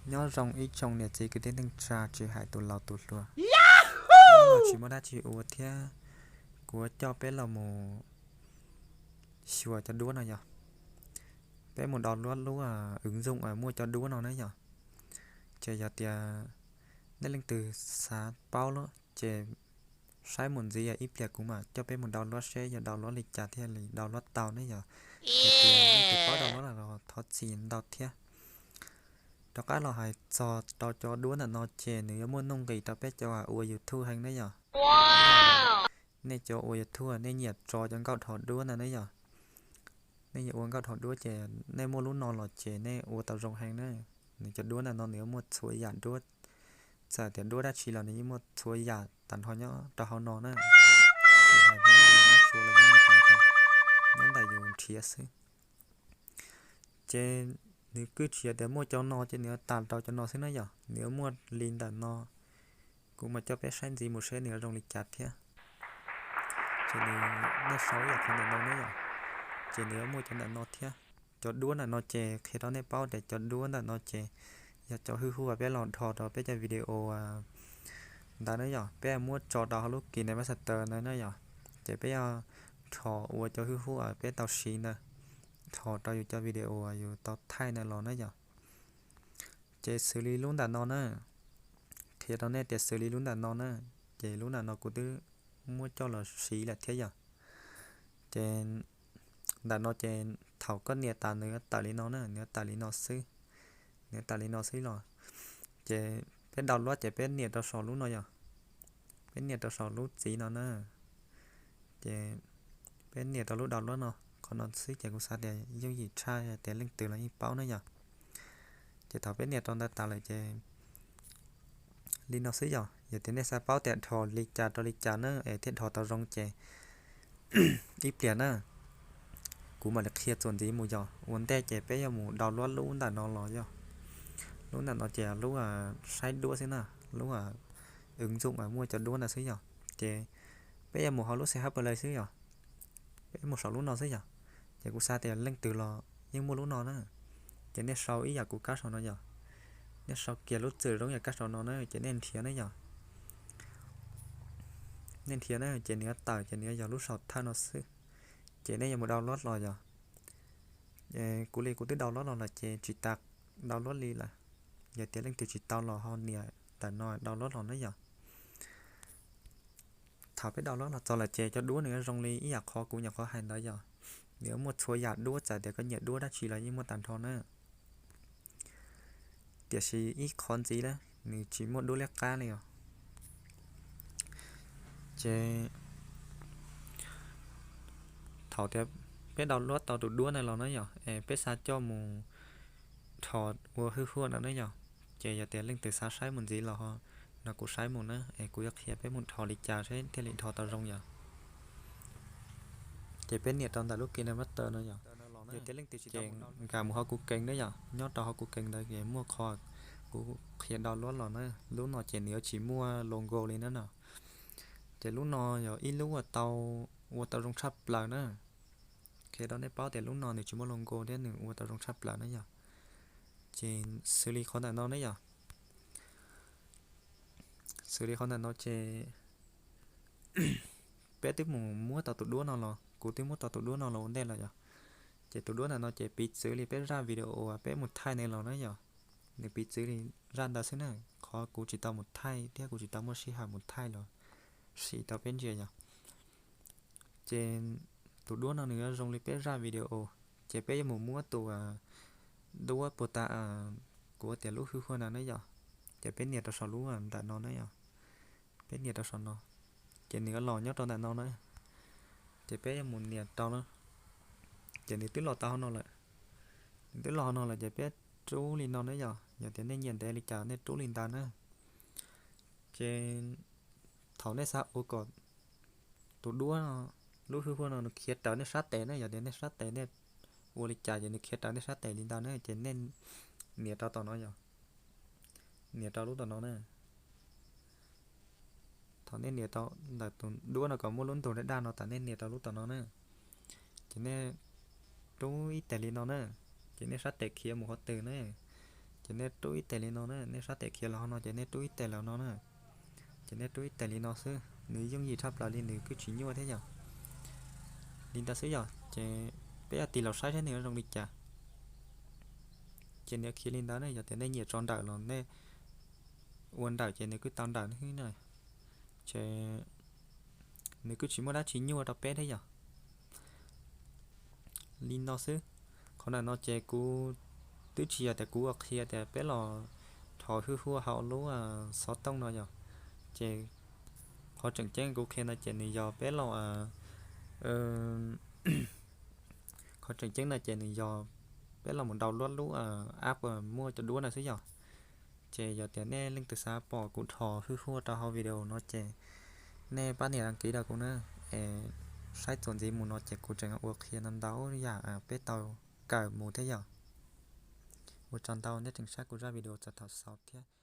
Nyob zoo ib tsoom niam txiv kwv tij neej tsa tsis hais tus laus tus hluas, tsis muaj dab tsi ua thiab, kuv yuav coj peb los mus xyuas cov duab no yog, peb mus download lub ứng dụng muaj cov duab no na yog. Ces yog tias nej leej twg xav paub lawm ces saib mus ntxiv, ib pliag kuv mam coj peb mus download seb yog download li cas thiaj li download tau ne yog. Yog tias nej twb paub download lawm los thov txim ntau thiab. Rov qab los hais txog rau cov duab ntawm no ces nws yuav muaj nuj nqis rau peb cov ua YouTube heev ne yog. Nej cov ua YouTube nej nyiam tso cov nkauj dhos duab ntawd ne yog. Nej yuav ua nkauj dhos duab ces nej muaj lub no los ces nej ua tau zoo heev na. Nws cov duab ntawm no nws yuav muaj txhua yam duab, txawm tias duab dab tsi los nws yeej muaj txhua yam tag nrho nyob rau hauv no na. Tsis hais Hmoob, Suav los yeej muaj tag nrho, nyob ntawm yus nrhiav xwb. Ces nws kuj tsis yog tias muaj cov no ces nws yuav tas rau cov no xwb na yog, nws yuav muaj li ntawm no. Kuv mam coj peb saib ntxiv mus seb nws yuav zoo li cas thiab. Ces nws, nej sau ib yam qhov ntawm no na yog, ces nws yuav muaj cov ntawm no thiab. Cov duab ntawm no ces qhia rau nej paub tias cov duab ntawm no ces yog cov hwj huaj peb los dhos rau peb cov video ntawd na yog, peb muab tso rau hauv lub KineMaster ntawd na yog, ces peb yuav dhos ua cov hwj huaj peb tau siv ntawd, dhos rau yus cov video yus tau thaij ntawd los na yog. Ces xws li lub ntawm no na, qhia rau nej tias xws li lub ntawm no na, ces lub ntawm no kuv twb muab coj los siv lawm thiab yog. Ces ntawm no ces thaum koj nias tas nws yuav tawm li no na, nws yuav tawm li no xwb, nws yuav tawm li no xwb los. Ces peb download ces peb nias rau saum lub no yog, peb nias rau saum lub txiv no na. Ces peb nias rau lub download no, qhov no xwb ces kuv xav tias yooj yim tshaj tias leej twg los yeej paub na yog. Ces thaum peb nias rau ntawd tas lawm ces li no xwb yog, yog tias nej xav paub tias dhos li cas rau li cas na es thiaj dhos tau zoo ces ib pliag na, kuv mam li qhia txuas ntxiv mus yog. Ua ntej ces peb yuav mus download lub ntawm no los yog. Lub ntawm no ces lub saib duab xwb na, lub ứng dụng muaj cov duab ntawd xwb yog. Ces peb yuav mus hauv lub C H Play xwb yog. Peb mus saum lub no xwb yog. Ces kuv xav tias leej twg los yeej muaj lub no na. Ces nej sau ib yam kuv kab saum no yog. Nej sau kiag lub txwm zoo yam kab saum no na ces nej nrhiav na yog. Nej nrhiav na ces nws yuav tawm ces nws yuav yog lub saum thawj no xwb. Ces nej yuav mus download los yog. Kuv li kuv twb download los lawm ces tsis tas download li lawm. Yog tias leej twg tsis tau los ho nias ntawm no download los na yog. Thaum peb download los txog lawm ces cov duab nws yuav zoo li ib yam qhov kuv nyuam qhuav hais ntawd yog, nws yuav muaj txhua yam duab, txawm tias koj nyiam duab dab tsi los yeej muaj tag nrho na. Tiam sis ib qho ntxiv na, nws tsis muaj duab liab qab li os. Ces thaum tias peb download tau tus duab no los na yog, es peb xav coj mus dhos ua hwj huaj no na yog, ces yog tias leej twg xav saib mus ntxiv los ho nrog kuv saib mus na, es kuv yuav qhia peb mus dhos li cas seb thiaj li dhos tau zoo yog. Ces peb nias rau ntawm lub KineMaster no yog, ces nkag mus hauv kuv kees na yog, nyob rau hauv kuv kees ntawd es muaj qho kuv qhia download los na, lub no ces nws yuav tsis muaj logo li na no. Ces lub no yog ib lub uas tau ua tau zoo tshaj plaws na. Qhia rau nej paub tias lub no nws tsis muaj logo thiab nws ua tau zoo tshaj plaws na yog. Ces xws li qhov ntawm no ne yog, xws li qhov ntawm no ces peb twb mus muab tau tus duab no los, kuv twb muab tau tus duab no los ua ntej lawm yog. Ces tus duab ntawm no ces piv txwv li peb zaj video uas peb mus thaij ne los na yog, nws piv txwv li zaj ntawd xwb na. Qhov kuv tsis tau mus thaij thiab kuv tsis tau muaj sij hawm mus thaij los sim rau peb ntsia yog. Ces tus duab no nws yuav zoo li peb zaj video, ces peb yuav mus muab tus duab puag ta, kuv tias lub hwj huaj no na yog, ces peb nias rau saum lub ntawm no na yog, peb nias rau saum no, ces nws yuav los nyob rau ntawm no na. Ces peb yuav mus nias rau na, ces nws twb los tau hauv no lawm. Nws twb los hauv no lawm ces peb rub li no na yog, yog tias nej nyiam ntev li cas nej rub li ntawd na. Ces thaum nej xav ua kom tus duab, lub hwj huaj no nws khiav raws nej sab tes ne, yog tias nej sab tes nej ua li cas ces nws khiav raws nej sab tes li ntawd na, ces nej nias rau tom no yog, nias rau lub tom no na. Thaum nej nias rau ntawm tus duab no kom muaj lub ntug daj daj no tas nej nias rau lub tom no na. Ces nej rub ib teg li no na, ces nej sab tes khiav mus qhov twg na, ces Ces nej rub ib tes li no na, nej sab tes khiav los hauv no ces nej rub ib tes los no na. Ces nej rub ib tes li no xwb, nws yooj yim tshaj plaws li, nws kuj tsis nyuaj thiab yom. Li ntawd xwb yom, ces peb tig los saib saib nws zoo li cas. Ces nws khiav li ntawd ne, yog tias nej nyiam tso nrawm los nej ua nrawm ces nws kuj tau nrawm na. Ces nws kuj tsis muaj dab tsi nyuaj rau peb thiab yom. Li no xwb. Qhov ntawm no ces kuv twb tsis yog tias kuv ua qhia tias peb los rho hwj huaj hauv lub xov tooj no yom. Ces qhov tseem ceeb kuv qhia no ces nws yog peb los qhov tseem ceeb no ces nws yog peb los mus nrau luab lub app muaj cov duab no xwb yom. Ces yog tias nej leej twg xav pom kuv rho hwj huaj rau hauv video no ces nej pab nias đăng ký rau kuv na, es saib txuas ntxiv mus no ces kuv tseem ua qhia ntau ntau yam peb tau kawm mus thiab yom. Ua tsaug ntau nej tseem saib kuv zaj video txog thaum xaus thiab.